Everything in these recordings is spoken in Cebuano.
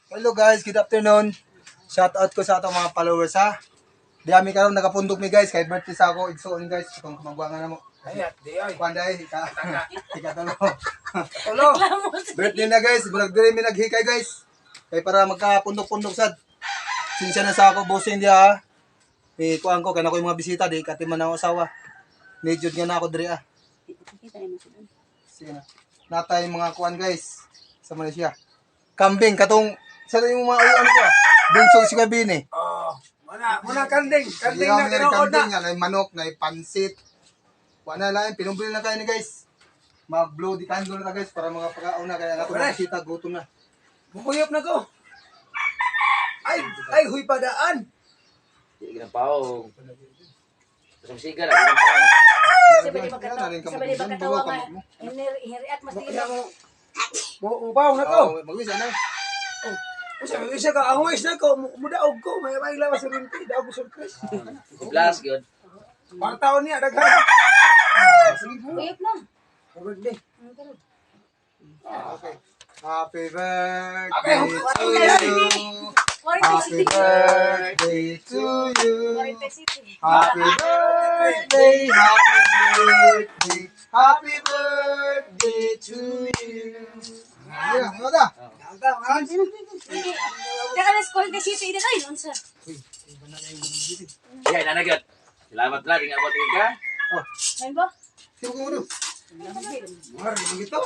Hello guys, good afternoon. Shout out ko sa atong mga followers ha. Di ami karon nakapundok mi guys kay birthday sa ako igsuon guys kung kamagwangan na mo. Ayat, di ay. Kuan dai ka. Ika tulo. Tulo. Birthday na guys, murag diri mi naghikay guys. Kay para magkapundok-pundok sad. Sinsya na sa ako bossing di ha. Eh kuan ko kay na ko yung mga bisita di katiman na ako asawa. Medyo nga na ako diri ah. Sige na. Natay mga kuan guys sa Malaysia. Kambing katong sa yung mga ano ko ah. Binsog si Kabine. Oh, muna, muna kanding. Kanding Kanding na tinuod na. kanding nga, na manok, na pansit. Wala na lang, pinumbili na kayo ni guys. Mag-blow di candle na ta guys para mga pagkaon na kaya nga Wala. mga bisita gutom na. Bukuyop na ko. Ay, ay, huy padaan. Di ginang paong. Sumsiga na ginang paong. Sa bali Wala na rin magkatawa, sa bali kamot. magkatawa Buo nga. kamot mo. Hiriak mas Kaya dili. mo, mupaw na ko. Oh, mag-wisa na. Usa, isa ka, ang huwis na ko, mudaog ko, may lawas sa rinti, daog ko surprise. Si Blas gyud. Partaon niya, daghan. Uyop na. Birthday. Okay. Happy birthday Okay. to you. Happy birthday to you. Happy birthday, happy birthday, happy birthday to you. Yeah, ano da? Kaya na school ka city ida kayo unsa? Yeah, nana gyud. Salamat la di nga abot ka. Oh, Ngayon ba? sino ko muna? Mar, gito.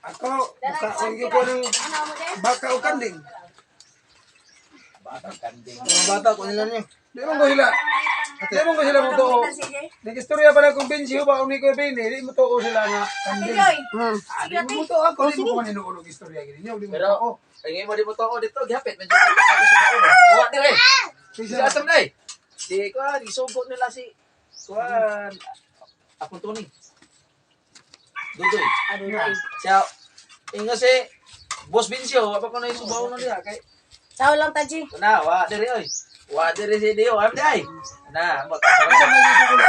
Ako, muka, ko ng Ano mo din? baka o kanding. Batang kanding. Mga bata, kunin lang niyo. Di mo ko sila. Di mo ko sila mo tuo. Nag-istorya pa na kung bensi ba ni ko bini, di mo tuo sila nga Ate kanding. Joy. Ah, di mo tuo ako, di mo ko maninuunog istorya gini niyo, di mo Pero tuo. ay mo di mo to dito gihapit medyo ako sa ulo. Wa dire. Si Asam day. Di kuan isugot nila si kuan akong Tony. Dudoy. Ano na? Siya inga si Boss Vincio, wa pa ko na isubaw na diha kay Tao lang taji. na wa dire oy. Wa dire si Dio, am day. Na, mo ta Sa may isugo na.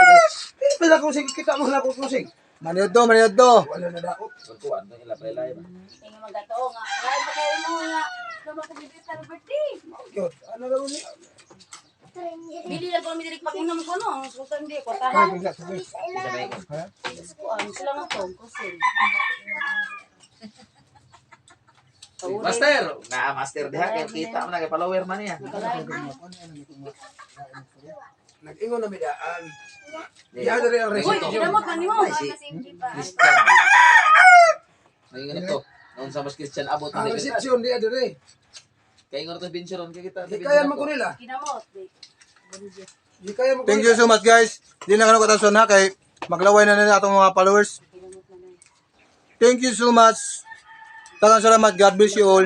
Di pa na kusing kita mo na ko kusing. Maniod do, maniod do. Wala na daot. Kuan to ila prelay ba. Inga magatoo nga. Ay pa kayo mo nga. Lama ko bibit sa birthday. Yun, ano na niya? Bili lang ko mi diri pag mo ko no. Sultan di kwartahan. Isa may Kuan sila nga to kusin. Master, na master diha kay kita man na kay follower man niya. Nag-ingon na midaan. Diha diri ang Uy, reception. ginamot man nimo. Si Christian. Ngayon to. Noon sa mas Christian abot Ang na kita. reception diha diri. Kay ingon to Vincio ron kay kita. Di kaya man ko nila. Ginamot. Di. Di kaya man ko Thank you so much guys. Di na kano katason ha kay maglaway na nila atong mga followers. Thank you so much. Daghang salamat. God bless you all.